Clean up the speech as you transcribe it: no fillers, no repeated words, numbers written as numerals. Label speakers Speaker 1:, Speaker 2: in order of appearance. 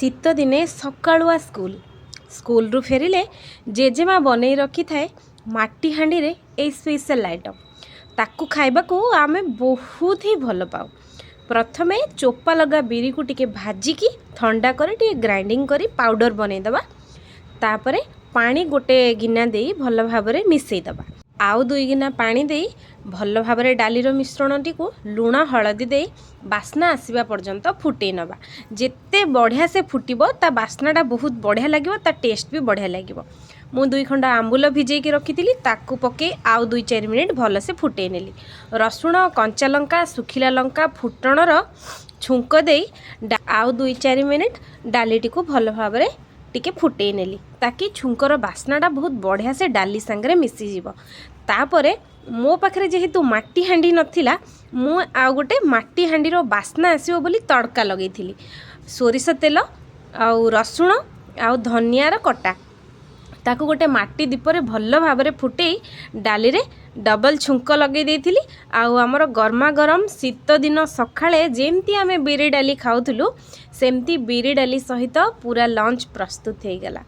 Speaker 1: ଶୀତଦିନେ ସକାଳୁଆ ସ୍କୁଲ, ସ୍କୁଲରୁ ଫେରିଲେ ଜେଜେମା ବନେଇ ରଖିଥାଏ ମାଟି ହାଣ୍ଡିରେ ଏଇ ସ୍ପେଶାଲ୍ ଆଇଟମ୍। ତାକୁ ଖାଇବାକୁ ଆମେ ବହୁତ ହିଁ ଭଲ ପାଉ। ପ୍ରଥମେ ଚୋପା ଲଗା ବିରିକୁ ଟିକେ ଭାଜିକି ଥଣ୍ଡା କରି ଟିକେ ଗ୍ରାଇଣ୍ଡିଙ୍ଗ କରି ପାଉଡ଼ର ବନେଇଦେବା। ତାପରେ ପାଣି ଗୋଟେ ଗିନା ଦେଇ ଭଲ ଭାବରେ ମିଶାଇଦେବା। ଆଉ 2 ଗିନା ପାଣି ଦେଇ ଭଲ ଭାବରେ ଡାଲିର ମିଶ୍ରଣଟିକୁ ଲୁଣ ହଳଦୀ ଦେଇ ବାସ୍ନା ଆସିବା ପର୍ଯ୍ୟନ୍ତ ଫୁଟେଇ ନେବା। ଯେତେ ବଢ଼ିଆ ସେ ଫୁଟିବ, ତା ବାସ୍ନାଟା ବହୁତ ବଢ଼ିଆ ଲାଗିବ, ତା ଟେଷ୍ଟ ବି ବଢ଼ିଆ ଲାଗିବ। ମୁଁ 2 ଖଣ୍ଡ ଆମ୍ବୁଲ ଭିଜେଇକି ରଖିଥିଲି, ତାକୁ ପକେଇ ଆଉ 2-4 ମିନିଟ୍ ଭଲସେ ଫୁଟେଇ ନେଲି। ରସୁଣ, କଞ୍ଚା ଲଙ୍କା, ଶୁଖିଲା ଲଙ୍କା ଫୁଟଣର ଛୁଙ୍କ ଦେଇ ଆଉ 2-4 ମିନିଟ୍ ଡାଲିଟିକୁ ଭଲ ଭାବରେ ଟିକେ ଫୁଟେଇ ନେଲି, ତାକି ଛୁଙ୍କର ବାସ୍ନାଟା ବହୁତ ବଢ଼ିଆ ସେ ଡାଲି ସାଙ୍ଗରେ ମିଶିଯିବ। ତାପରେ ମୋ ପାଖରେ ଯେହେତୁ ମାଟି ହାଣ୍ଡି ନଥିଲା, ମୁଁ ଆଉ ଗୋଟେ ମାଟି ହାଣ୍ଡିର ବାସ୍ନା ଆସିବ ବୋଲି ତଡ଼କା ଲଗେଇଥିଲି। ସୋରିଷ ତେଲ ଆଉ ରସୁଣ ଆଉ ଧନିଆର କଟା, ତାକୁ ଗୋଟେ ମାଟି ଦୀପରେ ଭଲ ଭାବରେ ଫୁଟେଇ ଡାଲିରେ ଡବଲ୍ ଛୁଙ୍କ ଲଗେଇ ଦେଇଥିଲି। ଆଉ ଆମର ଗରମା ଗରମ ଶୀତ ଦିନ ସକାଳେ ଯେମିତି ଆମେ ବିରି ଡାଲି ଖାଉଥିଲୁ, ସେମିତି ବିରି ଡାଲି ସହିତ ପୁରା ଲଞ୍ଚ ପ୍ରସ୍ତୁତ ହେଇଗଲା।